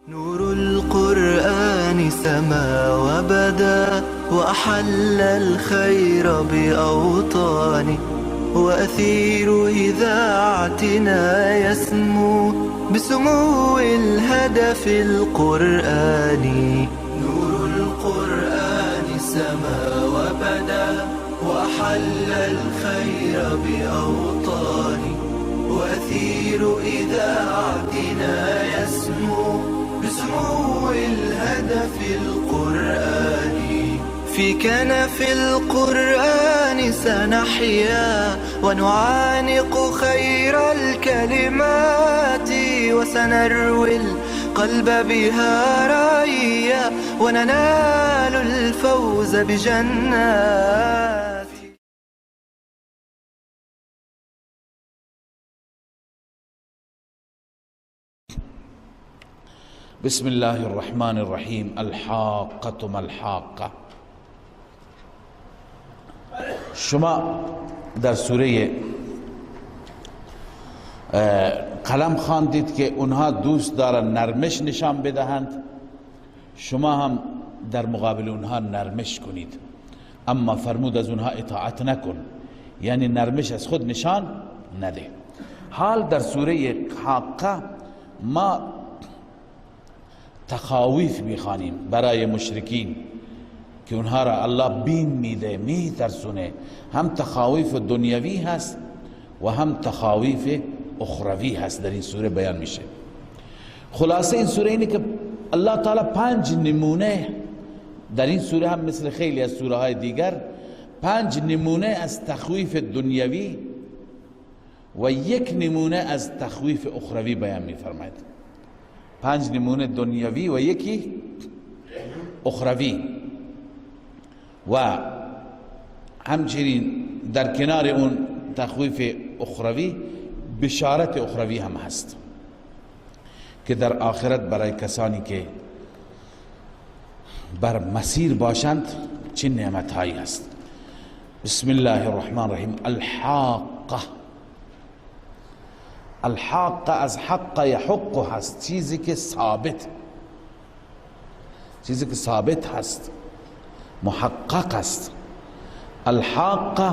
نور القرآن سما وبدا وأحل الخير بأوطاني وأثير إذاعتنا يسمو بسمو الهدف القرآني. نور القرآن سما وبدا وأحل الخير بأوطاني وأثير إذاعتنا يسمو بسمو الهدف القرآني. في كنف القرآن سنحيا ونعانق خير الكلمات وسنروي القلب بها رعيا وننال الفوز بجنات. بسم الله الرحمن الرحیم. الحاقة ما الحاقة. شما در سوره قلم خواندید که اونها دوست دارن نرمش نشان بدهند، شما هم در مقابل اونها نرمش کنید. اما فرمود از اونها اطاعت نکن، یعنی نرمش از خود نشان نده. حال در سوره حاقه ما تخاویف میخوانیم برای مشرکین که اونها را الله بیم میده، میترسونه. هم تخاویف دنیوی هست و هم تخاویف اخروی هست، در این سوره بیان میشه. خلاصه این سوره اینه که الله تعالی 5 نمونه در این سوره، هم مثل خیلی از سوره های دیگر، 5 نمونه از تخویف دنیوی و 1 نمونه از تخویف اخروی بیان میفرماید. 5 نمونه دنیوی و 1 اخروی، و همچنین در کنار اون تخویف اخروی بشارت اخروی هم هست که در آخرت برای کسانی که بر مسیر باشند چه نعمت هایی هست. بسم الله الرحمن الرحیم. الحاقه. الحاقه از حق یحق هست، چیزی که ثابت، چیزی که ثابت هست، محقق است. الحاقه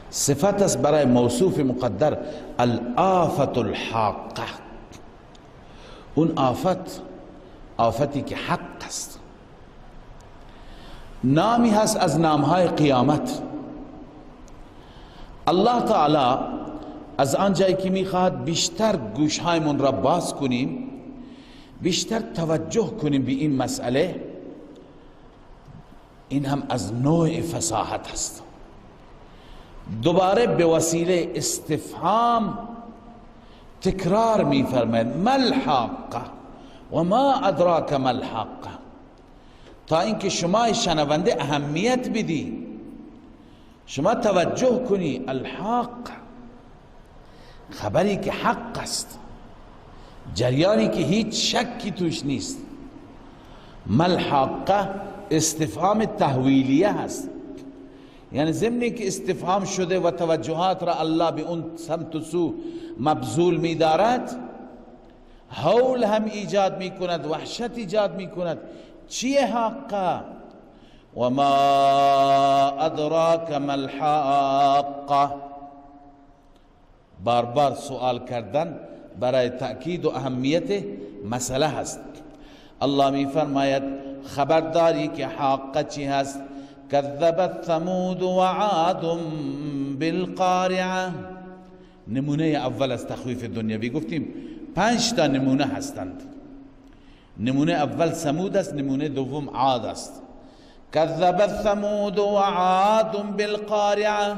صفت است برای موصوف مقدر. الآفت الحاقه، اون آفت، آفتی که حق است. نامی هست از نامهای قیامت. الله تعالی از آن جایی که میخواهد بیشتر گوشهایمون را باز کنیم، بیشتر توجه کنیم به این مسئله، این هم از نوع فصاحت است. دوباره به وسیله استفهام تکرار میفرماید ما الحاقه و ما ادراک ما الحاقه، تا اینکه شما شنونده اهمیت بدی، شما توجه کنی. الحاق خبری که حق است، جریانی که هیچ شکی توش نیست. ما الحاقه استفهام تحویلیه هست، یعنی ضمنی که استفهام شده و توجهات را الله به اون سمت و سو مبذول می‌دارد، هول هم ایجاد میکند، وحشت ایجاد میکند. چیه حقه؟ و ما ادراک ما الحاقه. بار بار سوال کردن برای تأکید و اهمیت مسئله هست. الله می فرماید خبرداری که حاقه چی هست؟ کذبت ثمود و عاد بالقارعه. نمونه اول از تخویف دنیوی گفتیم 5 تا نمونه هستند. نمونه اول ثمود است، نمونه دوم عاد است. کذبت ثمود و عاد بالقارعه،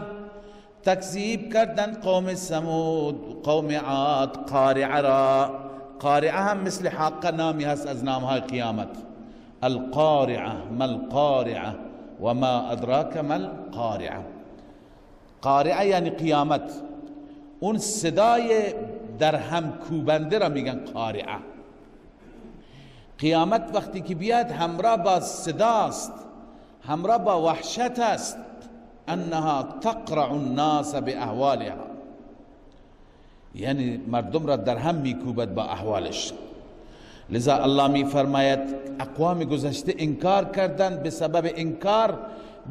تکذیب کردند قوم ثمود قوم عاد قارعه را. قارعه هم مثل حاقه نامی هست از نامهای قیامت. القارعه ما القارعه و ما ادراک ما القارعه. قارعه یعنی قیامت، اون صدای در هم کوبنده را میگن قارعه. قیامت وقتی که بیاد همراه با صداست، همراه با وحشت است. انها تقرع الناس باحوالها، یعنی مردم را در هم میکوبد با احوالش. لذا الله می فرماید اقوام گذشته انکار کردند، به سبب انکار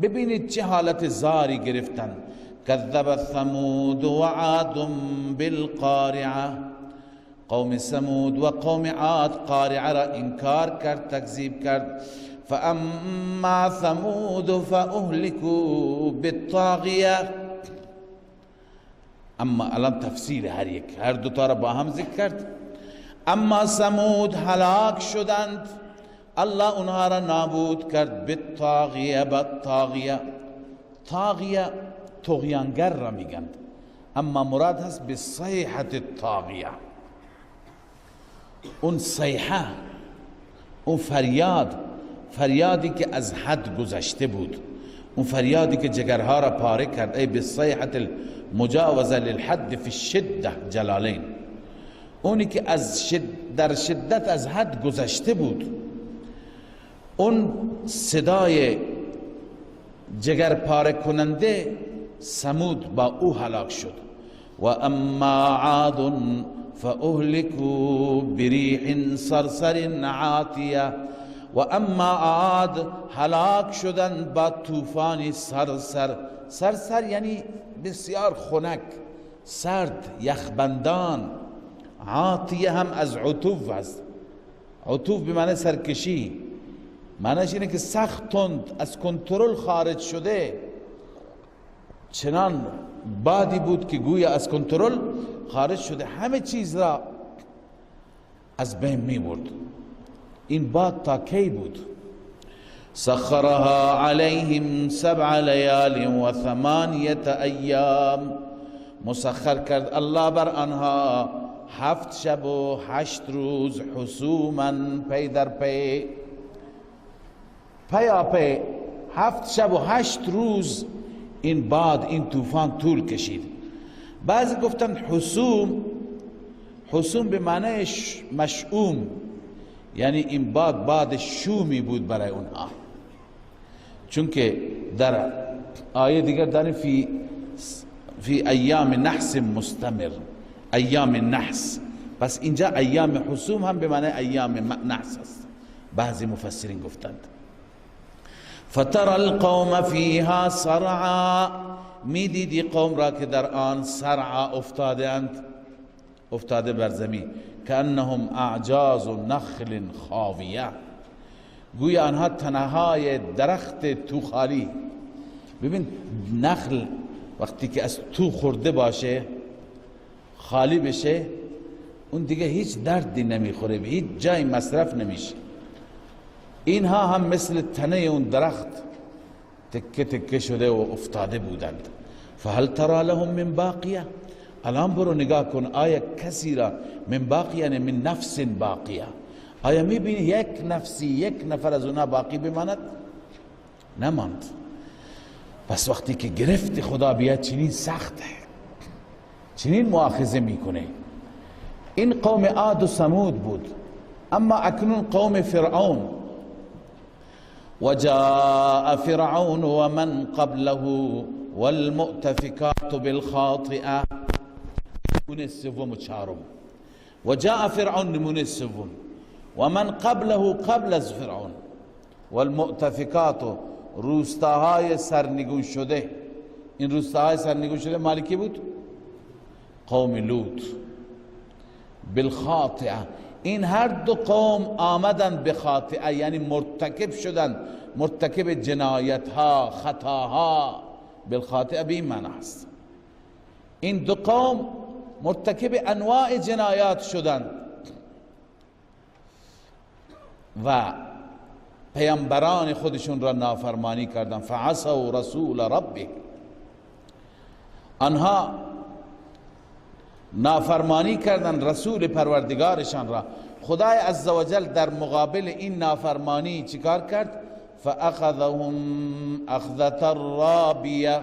ببینید چه حالت زاری گرفتند. کذب ثمود و عاد بالقارعه، قوم ثمود و قوم عاد قارعه را انکار کرد، تکذیب کرد. فاما ثمود فاهلكوا بالطاغیه. اما الان تفسیر هر یک، هر دو تا را با هم ذکر کرد. اما ثمود هلاک شدند، الله اونها را نابود کرد. بالطاغیه، بالطاغیه، طاغیه طغیانگر را میگند، اما مراد هست به صیحة الطاغیه، اون صیحه، اون فریاد، فریادی که از حد گذشته بود، اون فریادی که جگرها را پاره کرد. ای بالصیحة المجاوزه للحد فی الشده، جلالین، اونی که از در شدت از حد گذشته بود، اون صدای جگر پاره کننده ثمود با او هلاک شد. و اما عاد فاهلكوا بریح صرصر عاتیه. و اما عاد هلاک شدند با طوفان صرصر. صرصر یعنی بسیار خنک، سرد، یخبندان. عاطیه هم از عطوف است، عطوف به معنی سرکشی، معنیش اینه که سخت تند، از کنترل خارج شده، چنان بادی بود که گویا از کنترل خارج شده، همه چیز را از بین می برد. این باد تا کی بود؟ سخرها علیهم سبع لیال و ثمانیة ایام. مسخر کرد الله بر آنها 7 شب و 8 روز، حسوما، پی در پی، پیاپی، 7 شب و 8 روز این باد، این طوفان طول کشید. بعضی گفتن حسوم، حسوم به معنی مشؤوم، یعنی این باد باد شومی بود برای اونها، چون که در آیه دیگر داریم فی ایام نحس مستمر، ایام نحس. پس اینجا ایام حسوم هم به معنی ایام نحس است، بعضی مفسرین گفتند. فترى القوم فیها صرعا، میدیدی قوم را که در آن صرعا افتاده اند، افتاده بر زمین. کأنهم اعجاز نخل خاویه، گویا آنها تنهای درخت تو خالی. ببین نخل وقتی که از تو خورده باشه، خالی بشه، اون دیگه هیچ دردی نمیخوره، هیچ جای مصرف نمیشه. اینها هم مثل تنه اون درخت تکه تکه شده و افتاده بودند. فهل ترى لهم من باقیه، الان برو نگاه کن آیا کسی را من باقیه، یعنی من نفس باقیه، آیا میبینی یک نفسی، یک نفر از اونها باقی بماند؟ نماند. پس وقتی که گرفت خدا بیاد چنین سخته، چنین مؤاخذه میکنه. این قوم عاد و ثمود بود. اما اکنون قوم فرعون، وجاء فرعون ومن قبله والمؤتفكات بالخاطئة، نمونه سوم و چهارم. وجاء فرعون نمونه سوم، ومن قبله قبل از فرعون، والمؤتفكات روستاهای سرنگون شده. این روستاهای سرنگون شده مالکی بود؟ قوم لوط. بالخاطئه، این هر دو قوم آمدن به خاطئه، یعنی مرتکب شدن، مرتکب جنایت ها، خطاها. بالخاطئه به این معنی است. این دو قوم مرتکب انواع جنایات شدند و پیامبران خودشون را نافرمانی کردند. فعصوا رسول ربه، آنها نافرمانی کردند رسول پروردگارشان را. خدای عزوجل در مقابل این نافرمانی چیکار کرد؟ فأخذهم أخذة رابیة،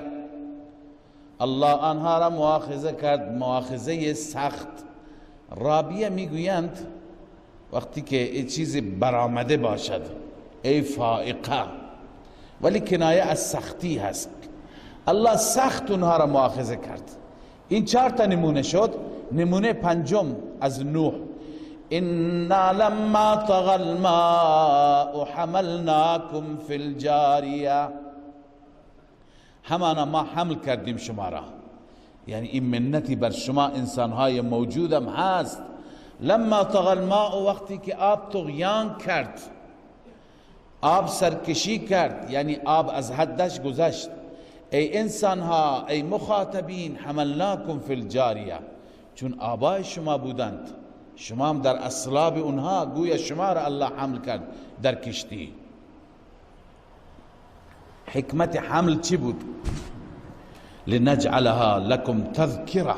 الله آنها را مؤاخذه کرد، مؤاخذه سخت. رابیه میگویند وقتی که چیزی برآمده باشد، ای فائقه، ولی کنایه از سختی هست. الله سخت اونها را مؤاخذه کرد. این 4 تا نمونه شد. نمونه پنجم از نوح، انا لما طغى الماء حملناكم في الجاریه. همانا ما حمل کردیم شما را، یعنی این منتی بر شما انسانهای موجودم هست. لما طغى الماء، وقتی که آب طغیان کرد، آب سرکشی کرد، یعنی آب از حدش گذشت. ای انسانها، ای مخاطبین، حملناکم فی الجاریه، چون آبای شما بودند، شما هم در اصلاب اونها، گویا شما را الله حمل کرد در کشتی. حکمت حمل چی بود؟ لنجعلها لکم تذکره.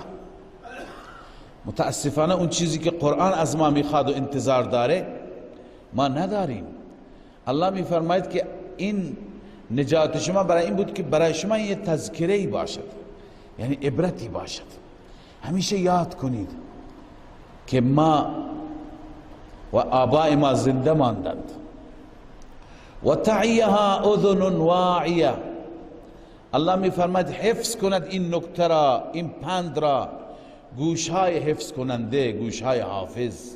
متاسفانه اون چیزی که قرآن از ما میخواد و انتظار داره ما نداریم. الله میفرماید که این نجات شما برای این بود که برای شما یه تذکره باشد، یعنی عبرتی باشد. همیشه یاد کنید که ما و آباء ما زنده ماندند. و تعیها اذن واعیه. الله میفرماید حفظ کند این نکته را، این پند را، گوشهای حفظ کننده، گوشهای حافظ.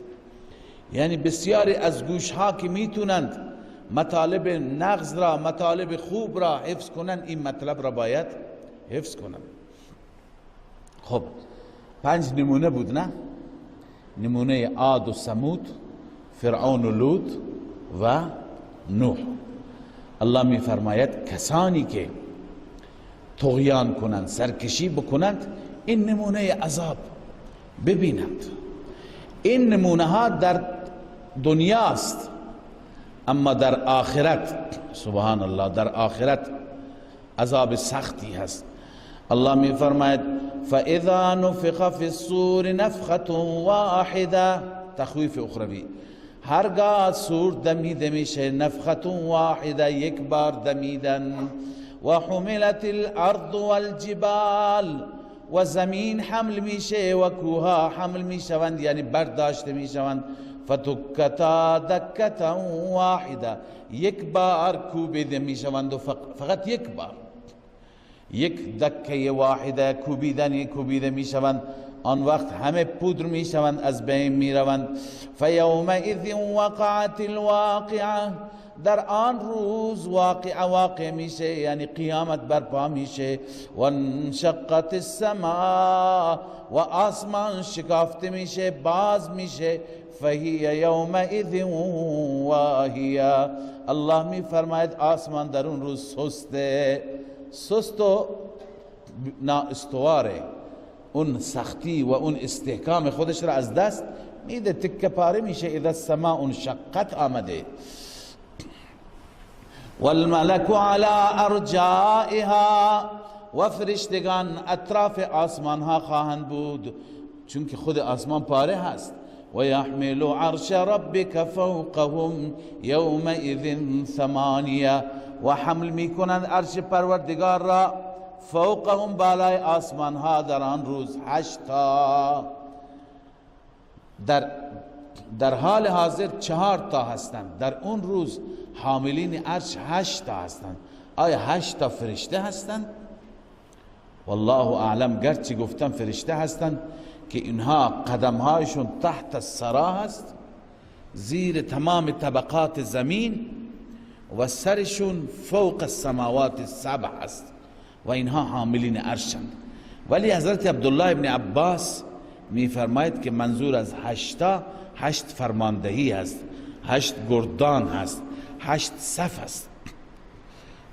یعنی بسیاری از گوشها که میتونند مطالب نغز را، مطالب خوب را حفظ کنند، این مطلب را باید حفظ کنند. خب 5 نمونه بود نه؟ نمونه عاد و ثمود، فرعون و لوط و نوح. الله میفرماید کسانی که طغیان کنند، سرکشی بکنند، این نمونه عذاب ببینند. این نمونه ها در دنیاست، اما در آخرت، سبحان الله، در آخرت عذاب سختی هست. الله می فرماید فَإِذَا نُفِخَ فِي الصُّورِ نَفْخَةٌ واحدة، تخویف اخروی. هرگاه سور دمیده میشه، نفخة واحدة، یک بار دمیدن، وحملت الارض والجبال، و زمین حمل میشه و کوها حمل میشوند، یعنی برداشته میشوند. فتکتا دکتا واحده، یک بار کوبیده میشوند و فقط یک بار، یک دکه واحده کوبیدنی کوبیده میشوند. آن وقت همه پودر میشوند، از بین میروند. فیومئذ وقعت الواقعه، در آن روز واقع واقع میشه، یعنی قیامت برپا میشه. و انشقت السماء، و آسمان شکافته میشه، باز میشه. فهی یومئذ واهیه. الله میفرماید آسمان در اون روز سسته، سست و نااستواره، اون سختی و اون استحکام خودش را از دست میده، تکه پاره میشه. اذا السماء انشقت آمده. والملك على ارجائها، و فرشتگان اطراف آسمان ها خواهند بود، چون که خود آسمان پاره هست. و یحمل عرش ربک فوقهم یومئذ ثمانیه، و حمل میکنند عرش پروردگار را فوقهم، بالای آسمان ها، در آن روز 8 تا. در حال حاضر 4 تا هستند، در اون روز حاملین عرش 8 تا هستند. آیا 8 تا فرشته هستند؟ والله اعلم. گرچه گفتم فرشته هستند که اینها قدمهایشون تحت الثرا هست، زیر تمام طبقات زمین، و سرشون فوق السماوات السبع هست و اینها حاملین عرشند. ولی حضرت عبدالله ابن عباس میفرماید که منظور از 8 تا 8 فرماندهی هست، 8 گردان هست، 8 صف هست.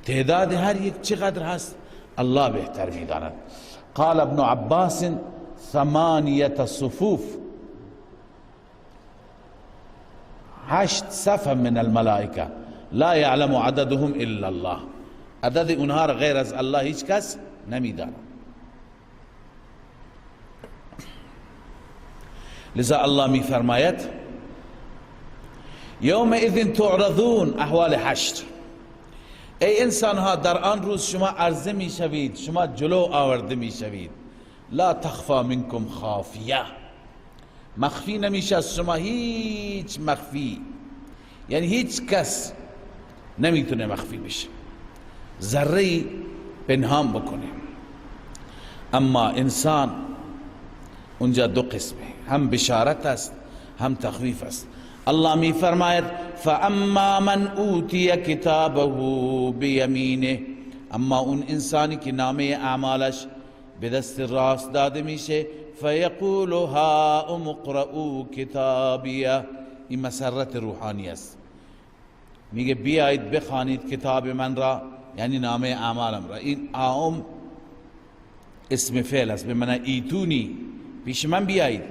تعداد هر یک چقدر هست الله بهتر میداند. قال ابن عباس 8 صفوف، 8 صف من الملائکه لا يعلم عددهم الا الله. عدد اونها را غیر از الله هیچ کس نمیداند. لذا الله می فرماید یومئذ تعرضون، احوال حشر. ای انسان ها، در آن روز شما عرضه می شوید، شما جلو آورده می شوید. لا تخفا منکم خافیه، مخفی نمیشه از شما هیچ مخفی، یعنی هیچ کس نمیتونه مخفی بشه، ذره پنهان بکنه. اما انسان اونجا دو قسمه، هم بشارت است هم تخویف است. الله می فرماید فاما من اوتی کتابه بیمینه، اما اون انسانی که نامه اعمالش به دست راست داده میشه، فیقول هاؤم اقرؤوا کتابیه. این مسرت روحانی است. میگه بیایید بخوانید کتاب من را، یعنی نامه اعمالم را. این هاؤم اسم فعل است، به معنی ایتونی، پیش من بیایید.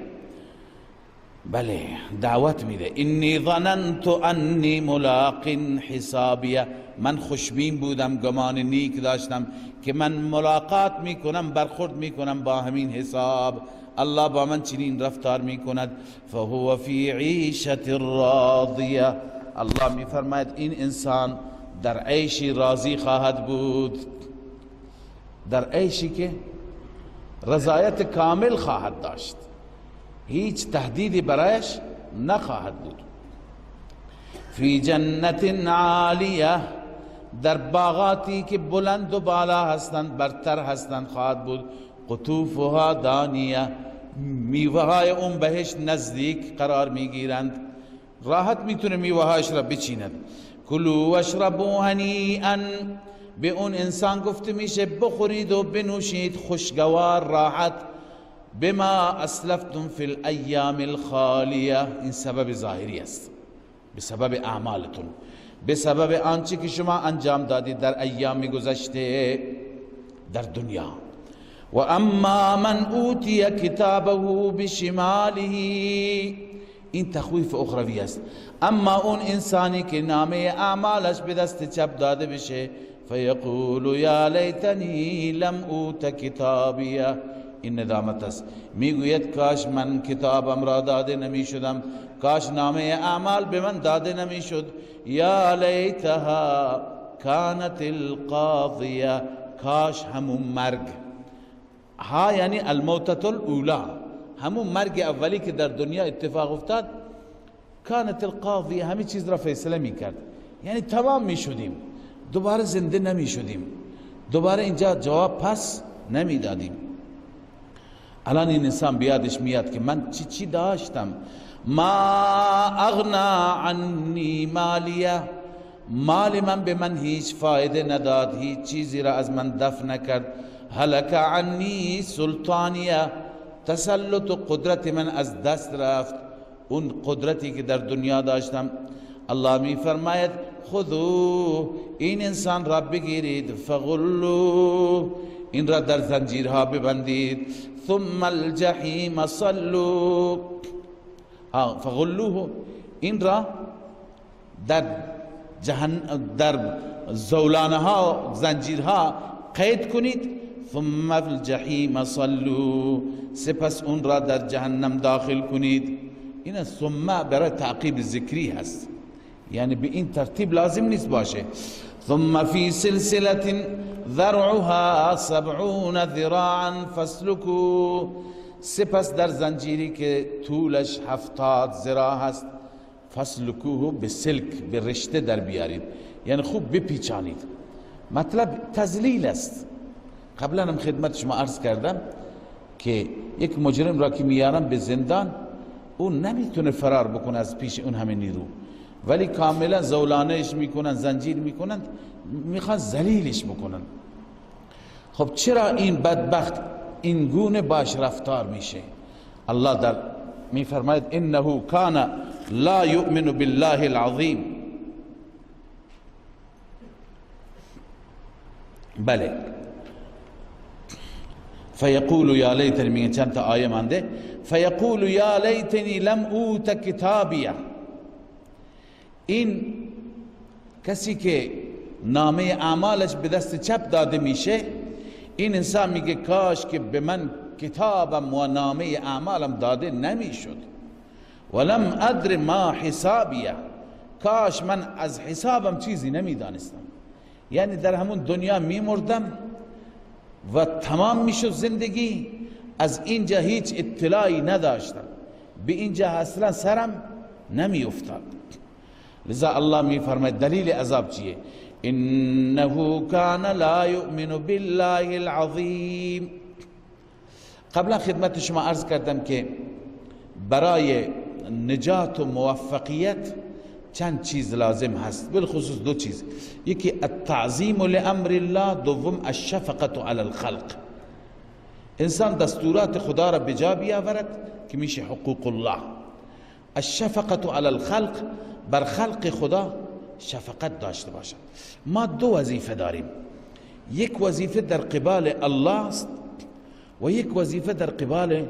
بله، دعوت میده. انی ظننت انی ملاق حسابیه، من خوشبین بودم، گمان نیک داشتم که من ملاقات میکنم، برخورد میکنم با همین حساب، الله با من چنین رفتار میکند. فهو فی عیشة راضیه، الله میفرماید این انسان در عیشی راضی خواهد بود، در عیشی که رضایت کامل خواهد داشت، هیچ تهدیدی برایش نخواهد بود. فی جنت عالیه، در باغاتی که بلند و بالا هستند، برتر هستند خواهد بود. قطوفها دانیه، میوه های اون بهشت نزدیک قرار میگیرند، راحت میتونه میوه هایش را بچیند. کلوا واشربوا هنیئا، به اون انسان گفته میشه بخورید و بنوشید خوشگوار راحت. بما اسلفتم فی الایام الخالیه، این سبب ظاهری است، به سبب اعمالتون، به سبب آنچه که شما انجام دادید در ایام گذشته در دنیا. و اما من اوتی کتابه بشماله، این تخویف اخروی است. اما اون انسانی که نامه اعمالش به دست چپ داده بشه، فیقول یا لیتنی لم اوت کتابیه، این ندامت است. میگوید کاش من کتابم را داده نمی شدم، کاش نامه اعمال به من داده نمی شد. یا لیتها کانت القاضیه، کاش همون مرگ، ها یعنی الموتة الاولی، همون مرگ اولی که در دنیا اتفاق افتاد، کانت القاضیه، همه چیز را فیصله می کرد، یعنی تمام می شدیم، دوباره زنده نمی شدیم، دوباره اینجا جواب پس نمی دادیم. الان این انسان بیادش میاد که من چی چی داشتم. ما اغنا عنی مالیه، مال من به من هیچ فایده نداد، هیچ چیزی را از من دفع نکرد. هلک عنی سلطانیه، تسلط و قدرت من از دست رفت، اون قدرتی که در دنیا داشتم. الله می فرماید خذو، این انسان را بگیرید، فغلو، این را در زنجیرها ببندید، ثم الجحیم صلو، فغلوه، این را در زولانه ها زنجیرها قید کنید، ثم الجحیم صلو، سپس اون را در جهنم داخل کنید. این ثم برای تعقیب ذکری هست، یعنی به این ترتیب لازم نیست باشه. ثم فی سلسلة ذرعها 70 ذراعا فاسلکوا، سپس در زنجیری که طولش 70 ذراع هست، فاسلکوه، به سلک، به رشته در بیارید، یعنی خوب بپیچانید. مطلب تذلیل است. قبلا هم خدمت شما عرض کردم که یک مجرم را که میارن به زندان، اون نمیتونه فرار بکنه از پیش اون همه نیرو، ولی کاملا زولانهش میکنن، زنجیر میکنن، میخوان ذلیلش بکنن. خب چرا این بدبخت این گونه باش رفتار میشه؟ الله در میفرماید انه کان لا یؤمن بالله العظیم. بله، فیقول یا لیتنی، میگه چند تا آیه مانده، فیقول یا لیتنی لم اوت کتابیه. این کسی که نامه اعمالش به دست چپ داده میشه، این انسان میگه کاش که به من کتابم و نامه اعمالم داده نمیشد. ولم ادر ما حسابیه، کاش من از حسابم چیزی نمیدانستم، یعنی در همون دنیا میمردم و تمام میشد زندگی، از اینجا هیچ اطلاعی نداشتم، به اینجا اصلا سرم نمیافتاد. لذا الله میفرماید دلیل عذاب چیه؟ انه کان لا یؤمن بالله العظیم. قبلا خدمت شما عرض کردم که برای نجات و موفقیت چند چیز لازم هست، بالخصوص دو چیز: یکی التعظیم لامر الله، دوم الشفقة علی الخلق. انسان دستورات خدا را بجا بیاورد که میشه حقوق الله. الشفقة علی الخلق، بر خلق خدا شفقت داشته باشد. ما دو وظیفه داریم، یک وظیفه در قبال الله است و یک وظیفه در قبال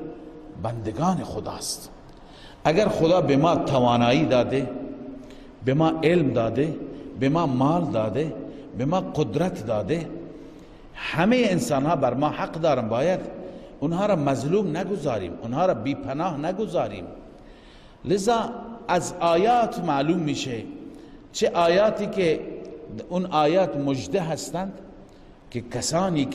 بندگان خداست. اگر خدا به ما توانایی داده، به ما علم داده، به ما مال داده، به ما قدرت داده، همه انسان ها بر ما حق دارن، باید اونها را مظلوم نگذاریم، اونها را بی پناه نگذاریم. لذا از آیات معلوم میشه، چه آیاتی که اون آیات مژده هستند که کسانی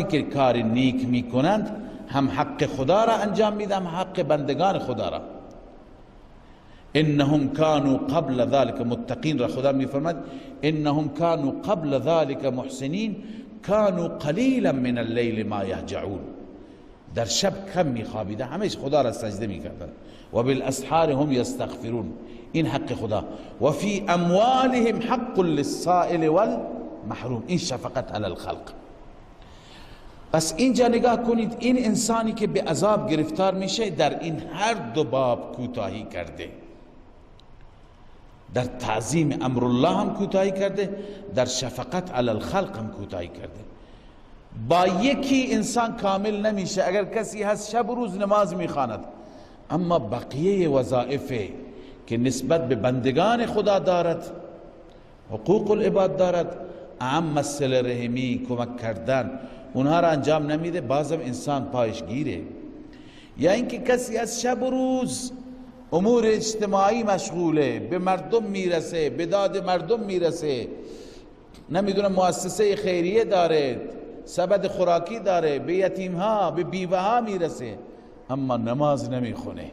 که کار نیک میکنند هم حق خدا را انجام میدن، هم حق بندگان خدا را. انهم كانوا قبل ذلك متقین را خدا میفرماد انهم كانوا قبل ذلك محسنین كانوا قلیلا من اللیل ما یهجعون. در شب کم میخوابیدن، همیشه خدا را سجده میکردن. و بالاسحار هم یستغفرون، این حق خدا. و فی اموالهم حق للسائل والمحروم، این شفقت علی الخلق. پس اینجا نگاه کنید، این انسانی که به عذاب گرفتار میشه در این هر دو باب کوتاهی کرده، در تعظیم امر الله هم کوتاهی کرده، در شفقت علی الخلق هم کوتاهی کرده. با یکی انسان کامل نمیشه. اگر کسی هست شب و روز نماز میخواند، اما بقیه وظایف که نسبت به بندگان خدا دارد، حقوق العباد دارد، اعم صله رحمی، کمک کردن، اونها را انجام نمیده، بازم انسان پایش گیره. یا اینکه کسی از شب و روز امور اجتماعی مشغوله، به مردم میرسه، به داد مردم میرسه، نمیدونم مؤسسه خیریه داره، سبد خوراکی داره، به یتیم ها، به بیوه ها میرسه، اما نماز نمیخونه،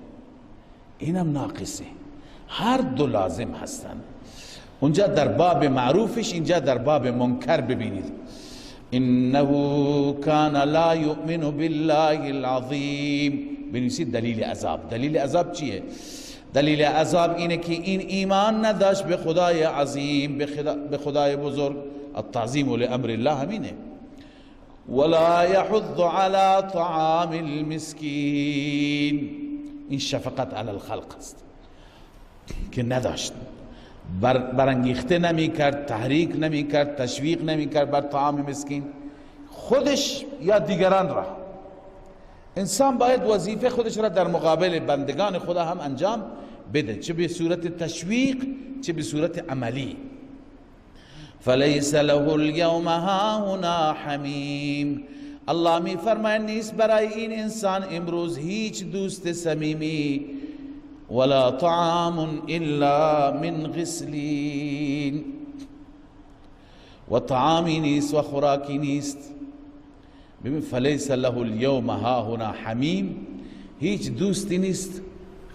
اینم ناقصه. هر دو لازم هستن. اونجا در باب معروفش، اینجا در باب منکر. ببینید انه کان لا یؤمن بالله العظیم. بنویسید دلیل عذاب. دلیل عذاب چیه؟ دلیل عذاب اینه که این ایمان نداشت به خدای عظیم، به خدای بزرگ. التعظیم لامر الله همینه. ولا يحض على طعام المسکین، این شفقت علی الخلق است که نداشت، برانگیخته نمی کرد، تحریک نمی کرد، تشویق نمی کرد بر طعام مسکین، خودش یا دیگران را. انسان باید وظیفه خودش را در مقابل بندگان خدا هم انجام بده، چه به صورت تشویق چه به صورت عملی. فلیس له اليوم هاهنا حمیم. الله می فرماید نیست برای این انسان امروز هیچ دوست صمیمی، ولا طعام الا من غسلین، و طعامی نیست و خوراکی نیست. ببین فلیس له اليوم هاهنا حمیم، هیچ دوستی نیست،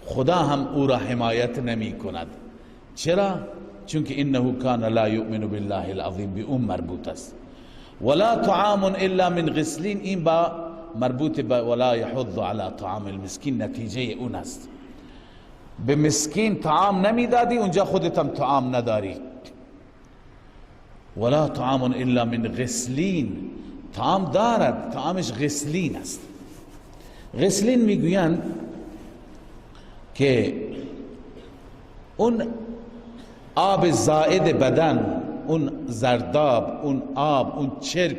خدا هم او را حمایت نمی کند. چرا؟ چون که انه کان لا یؤمن بالله العظیم، به اون مربوط است. ولا طعام الا من غسلین، این با مربوط به ولا یحض علی طعام المسکین، نتیجه اون است. به مسکین طعام نمیدادی، اونجا خودت هم طعام نداری. ولا طعام الا من غسلین، طعام دارد، طعامش غسلین است. غسلین میگویند که اون آب زائد بدن، اون زرداب، اون آب، اون چرک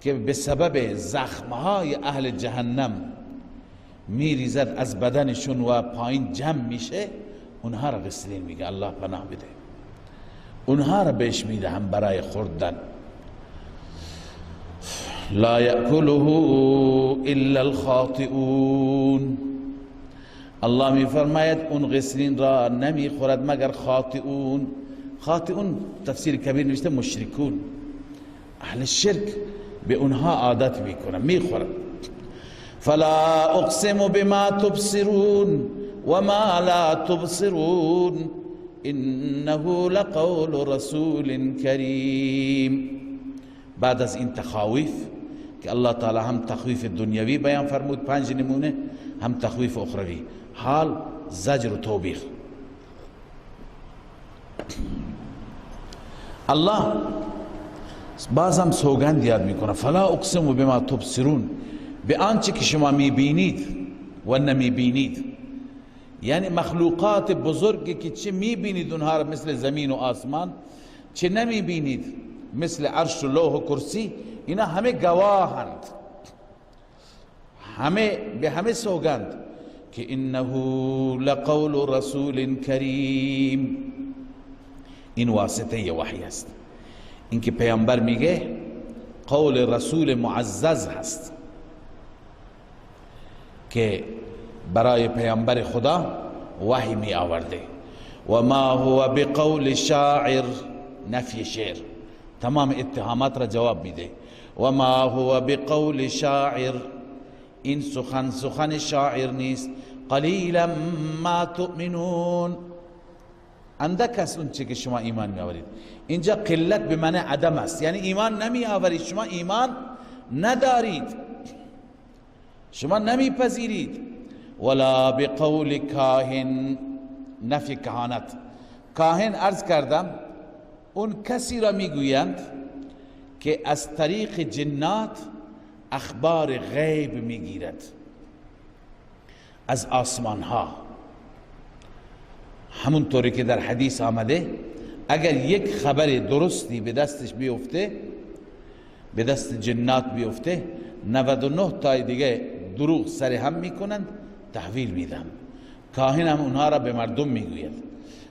که به سبب زخمهای اهل جهنم میریزد از بدنشون و پایین جمع میشه، اونها را غسلین میگه. الله پناه بده. اونها را بهش میده هم برای خوردن. لا یأکله الا الخاطئون. الله می فرماید اون غسلین را نمی خورد مگر خاطئون. خاطئون تفسیر کبیر نوشته مشرکون، اهل شرک به اونها عادت میکنن، میخورن. فلا اقسم بما تبصرون وما لا تبصرون انه لقول رسول کریم. بعد از این تخاویف، که الله تعالی هم تخویف دنیوی بیان فرمود 5 نمونه، هم تخویف اخروی. حال زجر و توبیخ. الله بازم سوگند یاد میکنه، فلا اقسم بما تبصرون، به آنچه که شما میبینید و نمیبینید، یعنی مخلوقات بزرگی که چه میبینید اونها را مثل زمین و آسمان، چه نمیبینید مثل عرش و لوح و کرسی، اینا همه گواهند، همه به همه سوگند که انه لقول رسول کریم. این واسطه وحی است، اینکه پیامبر میگه قول رسول معزز هست که برای پیامبر خدا وحی می آورده. و ما هو بقول شاعر، نفی شعر، تمام اتهامات را جواب میده. و ما هو بقول شاعر، این سخن سخن شاعر نیست. قلیلا ما تؤمنون، اندک است اون چه که شما ایمان می آورید. اینجا قلت به معنی عدم است، یعنی ایمان نمی آورید، شما ایمان ندارید، شما نمیپذیرید. ولا بقول کاهن، نفی کهانت. کاهن عرض کردم اون کسی را میگویند که از طریق جنات اخبار غیب میگیرد از آسمان ها. همونطوری که در حدیث آمده اگر یک خبر درستی به دستش بیفته، به دست جنات بیفته، 99 تای دیگه دروغ سر هم میکنند، تحویل میدن. کاهن هم اونها را به مردم میگوید.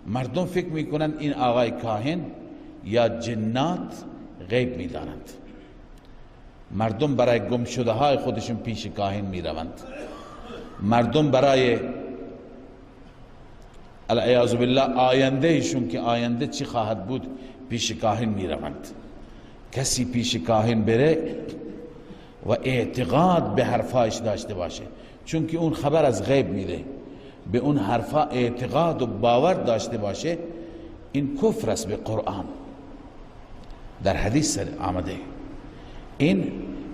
مردم فکر میکنند این آقای کاهن یا جنات غیب میدانند. مردم برای گم شده های خودشون پیش کاهن میروند. مردم برای العیاذ بالله آینده ایشون که آینده چی خواهد بود پیش کاهن میروند. کسی پیش کاهن بره و اعتقاد به حرفایش داشته باشه، چون که اون خبر از غیب میده، به اون حرفا اعتقاد و باور داشته باشه، این کفر است به قرآن. در حدیث آمده این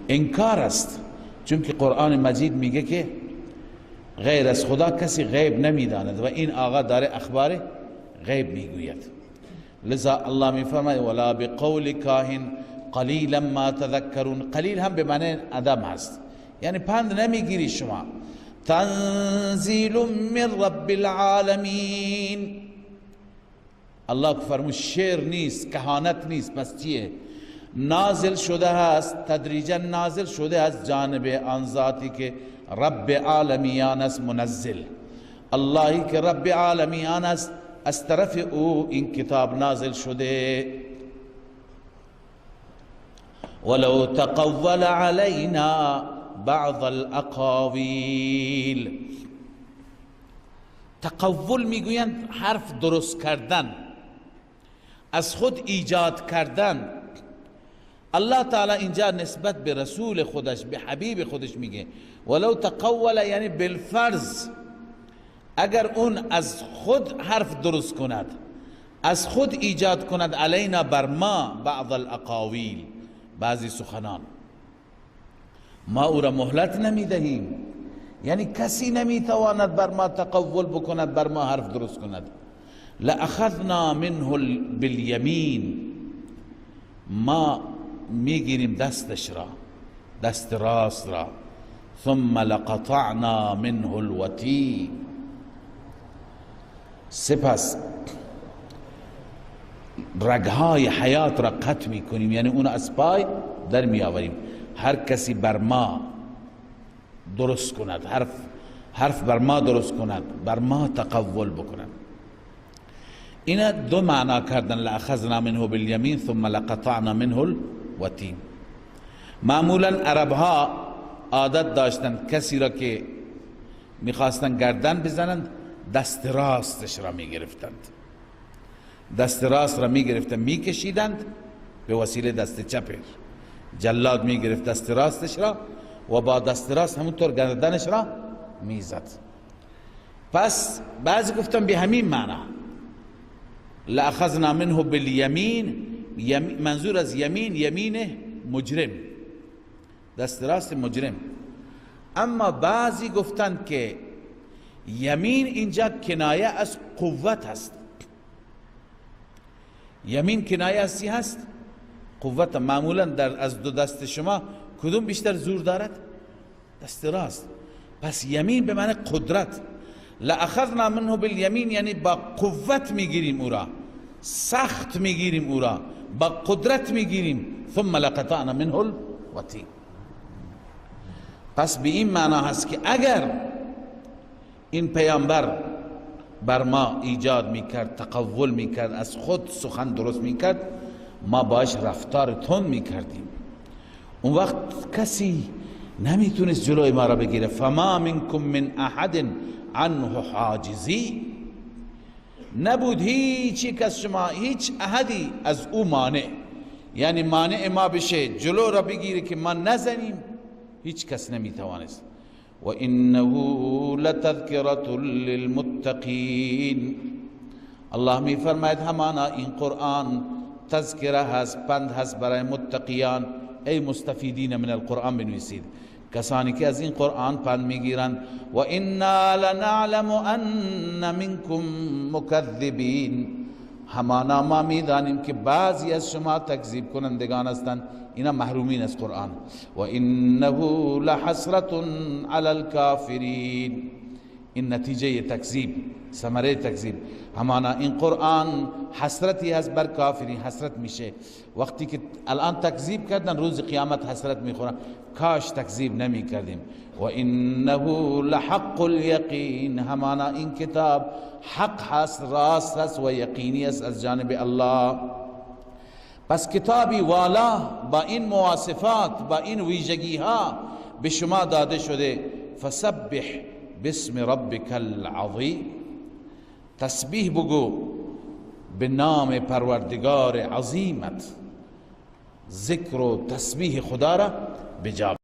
انکار است، چون که قرآن مجید میگه که غیر از خدا کسی غیب نمیداند و این آقا داره اخبار غیب میگوید. لذا الله میفرماید ولا بقول کاهن قلیلا ما تذکرون. قلیل هم به معنی عدم هست، یعنی پند نمیگیری شما. تنزیل من رب العالمین، الله فرمود شعر نیست، کهانت نیست، پس چیه؟ نازل شده هست، تدریجا نازل شده از جانب آن ذاتی که رب عالمیان است، منزل. اللهی که رب عالمیان است، از طرف او این کتاب نازل شده. ولو تقول علینا بعض الاقاویل. تقول میگویند حرف درست کردن، از خود ایجاد کردن. الله تعالی اینجا نسبت به رسول خودش، به حبیب خودش میگه ولو تقول، یعنی بالفرض اگر اون از خود حرف درست کند، از خود ایجاد کند، علینا بر ما، بعض الاقاویل، بعضی سخنان، ما او را مهلت نمیدهیم. یعنی کسی نمیتواند بر ما تقول بکند، بر ما حرف درست کند. لأخذنا منه بالیمین، ما میگیریم دستش را، دست راست را. ثم لقطعنا منه الوتین، سپس رگهای حیات را قطع میکنیم، یعنی اون از پای در میآوریم. هر کسی بر ما درست کند، حرف بر ما درست کند، بر ما تقول بکند. اینا دو معنا کردن، لأخذنا منه بالیمین ثم لقطعنا منه الوتین. معمولا عربها عادت داشتند کسی را که میخواستند گردن بزنند دست راستش را میگرفتند، دست راست را میگرفتند میکشیدند به وسیله دست چپش. جلاد میگرفت دست راستش را و با دست راست همونطور گردنش را میزد. پس بعضی گفتن به همین معنا لأخذنا منه بالیمین، منظور از یمین، یمین مجرم، دست راست مجرم. اما بعضی گفتند که یمین اینجا کنایه از قوت هست. یمین کنایه از چی هست؟ قوت. معمولا در از دو دست شما کدوم بیشتر زور دارد؟ دست راست. پس یمین به معنی قدرت. لأخذنا منه بالیمین یعنی با قوت میگیریم او را، سخت میگیریم او را، با قدرت میگیریم. ثم لقطعنا منه الوتین. پس به این معنا هست که اگر این پیامبر بر ما ایجاد میکرد، تقول میکرد، از خود سخن درست میکرد، ما باش رفتار تند میکردیم. اون وقت کسی نمیتونست جلوی ما را بگیره. فما منکم من احد عنه حاجزی، نبود هیچ یک از شما، هیچ احدی از او مانع، یعنی مانع ما بشه، جلو را بگیره که ما نزنیم، هیچ کس نمیتوانست. و انه لتذکرة للمتقین. الله می فرماید همانا این قرآن تذکره هست، پند هست برای متقیان. ای مستفیدین من القرآن بنویسید، کسانی که از این قرآن پند میگیرند. و انا لنعلم ان منکم مکذبین. همانا ما میدانیم که بعضی از شما تکذیب کنندگان هستند، اینا محرومین از قرآن. و انه لحسرة علی الکافرین. این نتیجه تکذیب، ثمره تکذیب. همانا این قرآن حسرتی هست بر کافرین. حسرت میشه وقتی که الان تکذیب کردن، روز قیامت حسرت میخورن، کاش تکذیب نمی کردیم. و انه لحق الیقین. همانا این کتاب حق هست، راست هست و یقینی است از جانب الله. پس کتابی والا با این مواصفات، با این ویژگی ها به شما داده شده. فسبح باسم ربک العظیم. تسبیح بگو به نام پروردگار عظیمت. ذکر و تسبیح خدا را بجا.